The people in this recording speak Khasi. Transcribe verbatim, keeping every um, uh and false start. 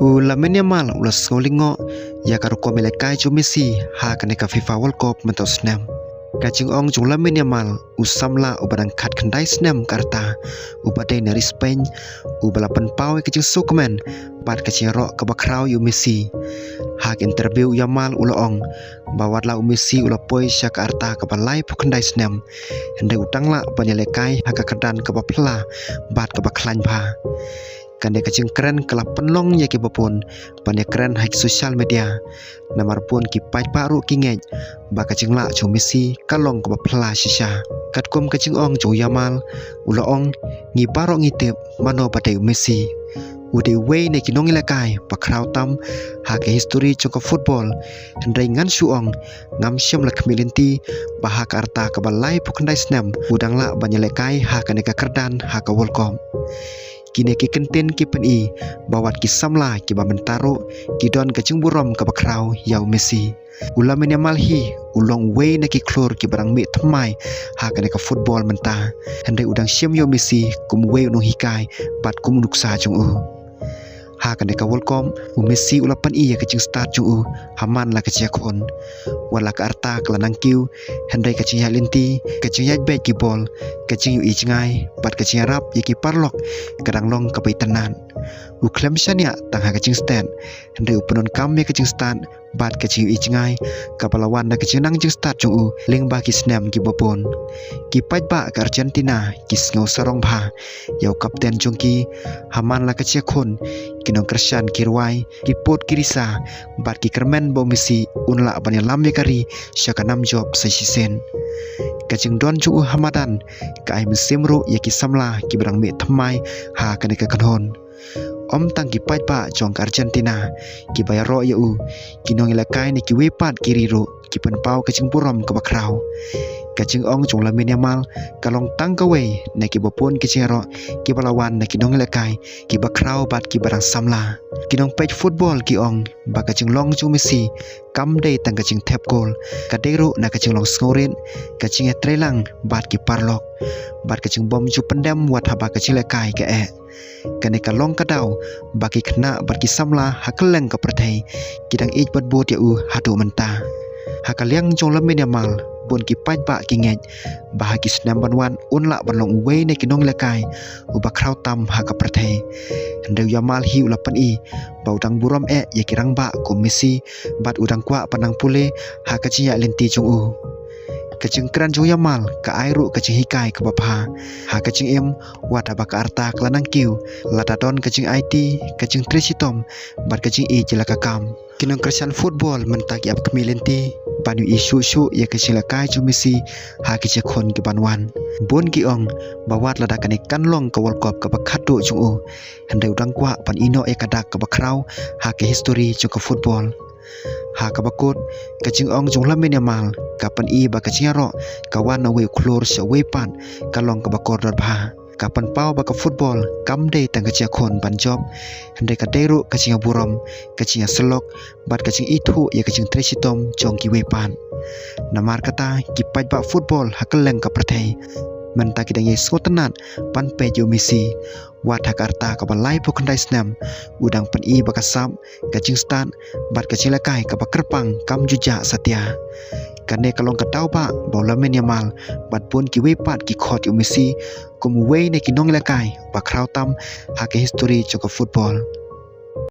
U Lamine Yamal u la sngewlyngngoh ïa ka rukom ïalehkai jong u Messi ha kane ka FIFA World Cup mynta u snem. Ka jingong jong u Lamine Yamal, u samla uba dang khatkhyndai snem ka rta, uba dei na ri Spain, uba la pynpaw ïa ka jingsngewkmen bad ka jingïaroh kaba khraw ïa u Messi. Ha ka interview u Yamal u la ong ba watla u Messi u la poi sha ka rta kaba laiphew khyndai snem, hynrei u dang lah ban ïalehkai ha ka kyrdan kaba phylla bad kaba khlaiñ bha. Kane ka jingkren ka la pynlong ïa kiba bun ban ïakren ha ki social media. Namar bun ki paidbah ruh ki ngeit ba ka jinglah jong u Messi ka long kaba phylla shisha. Katkum ka jingong jong u Yamal, u la ong, ngi baroh ngi tip mano ba dei u Messi. U dei uwei na ki nongïalehkai ba khraw tam ha ka history jong ka football. Hynrei ngan shu ong, ngam shym la khmih lynti ba ha ka rta kaba laiphew khyndai snem u dang lah ban ïalehkai ha kane ka kyrdan ha ka World Cup. Kine ki kyntien ki pyni ba wat ki samla kiba mynta ruh ki don ka jingburom kaba khraw ïa u Messi. U Lamine Yamal hi u long uwei na ki khlur kiba dang mih thymmai ha kane ka football mynta. Hynrei u dang shem ïa u Messi kum uwei u nonghikai bad kum u nuksa jong u. Ha kane ka World Cup, u Messi u la pyni ïa ka jingstad jong u ha man la ka jingïakhun. Watla ka rta ka la nangkiew, hynrei ka jingïaid lynti, ka jingïaid beit ki bol, ka jingïohi jngai bad ka jingïarap ïa ki paralok ka dang long kaba itynnad. U khlem shaniah tang ha ka jingstet, hynrei u pyndonkam ïa ka jingstad bad ka jingïohi jngai kaba la wan na ka jingnang jingstad jong u lyngba ki snem kiba bun. Ki paidbah ka Argentina ki sngew sarong bha ïa u kapten jong ki ha man la ka jingïakhun. Ki nongkyrshan ki rwai, ki pud ki risa bad ki kyrmen ba u Messi un lah ban ïalam ïa ka ri sha ka nam jop sa shisien. Ka jingdon jong u ha madan ka ai mynsiem ruh ïa ki samla kiba dang mih thymmai ha kane ka kynhun. Ym tang ki paidbah jong ka Argentina kiba ïaroh ïa u, ki nongïalehkai na kiwei pat ki ri ruh ki pynpaw ka jingburom kaba khraw. Ka jingong jong u Lamine Yamal ka long tang kawei na kiba bun ki jingïaroh kiba la wan na ki nongïalehkai kiba khraw bad kiba dang samla. Ki nongpeit football ki ong ba ka jinglong jong u Messi kam dei tang ka jingthep gol, ka dei ruh na ka jinglong sngewrit, ka jingïatreilang bad ki paralok, bad ka jingbym ju pyndem wat haba ka jinglehkai ka eh. Kane ka long ka daw ba ki khynnah bad ki samla ha kylleng ka pyrthei ki dang ïeit bad bud ïa u haduh mynta. Ha ka liang jong u Lamine Yamal, bun ki paidbah ki ngeit ba ha ki snem ban wan un lah ban long uwei na ki nongïalehkai uba khraw tam ha ka pyrthei. Hynrei u Yamal hi u la pyni ba u dang burom eh ïa ki rangbah kum u Messi bad u dang kwah ban nang pule ha ka jingïaid lynti jong u. Ka jingkren jong u Yamal ka ai ruh ka jinghikai kaba bha. Ha ka jingim, wat haba ka rta ka la nangkiew, lada don ka jingaiti, ka jingtrei shitom bad ka jingïeit ïa la ka kam. Ki nongkyrshan football mynta ki ap khmih lynti ban ïohi shuh shuh ïa ka jingïalehkai jong u Messi ha ki jingïakhun kiban wan. Bun ki ong ba wat lada kane kan long ka World Cup kaba khatduh jong u, hynrei u dang kwah ban ïehnoh ïa ka dak kaba khraw ha ka history jong ka football. Ha kaba kut, ka jingong jong u Lamine Yamal ka pyni ba ka jingïaroh ka wan na uwei u khlur sha uwei pat ka long kaba kordor bha. Ka pynpaw ba ka football kam dei tang ka jingïakhun ban jop, hynrei ka dei ruh ka jingïaburom, ka jingïasyllok bad ka jingithuh ïa ka jingtrei shitom jong kiwei pat. Namar kata, ki paidbah football ha kylleng ka pyrthei mynta ki dang ïai sngewtynnad ban peit ïa u Messi. Wat ha ka rta kaba laiphew khyndai snem, u dang pyni ba ka sap, ka jingstad bad ka jingïalehkai kaba kyrpang kam ju jah satia. Kane ka long ka daw ba ba u Lamine Yamal bad bun kiwei pat ki khot ïa u Messi kum uwei na ki nongïalehkai ba khraw tam ha ka history jong ka football.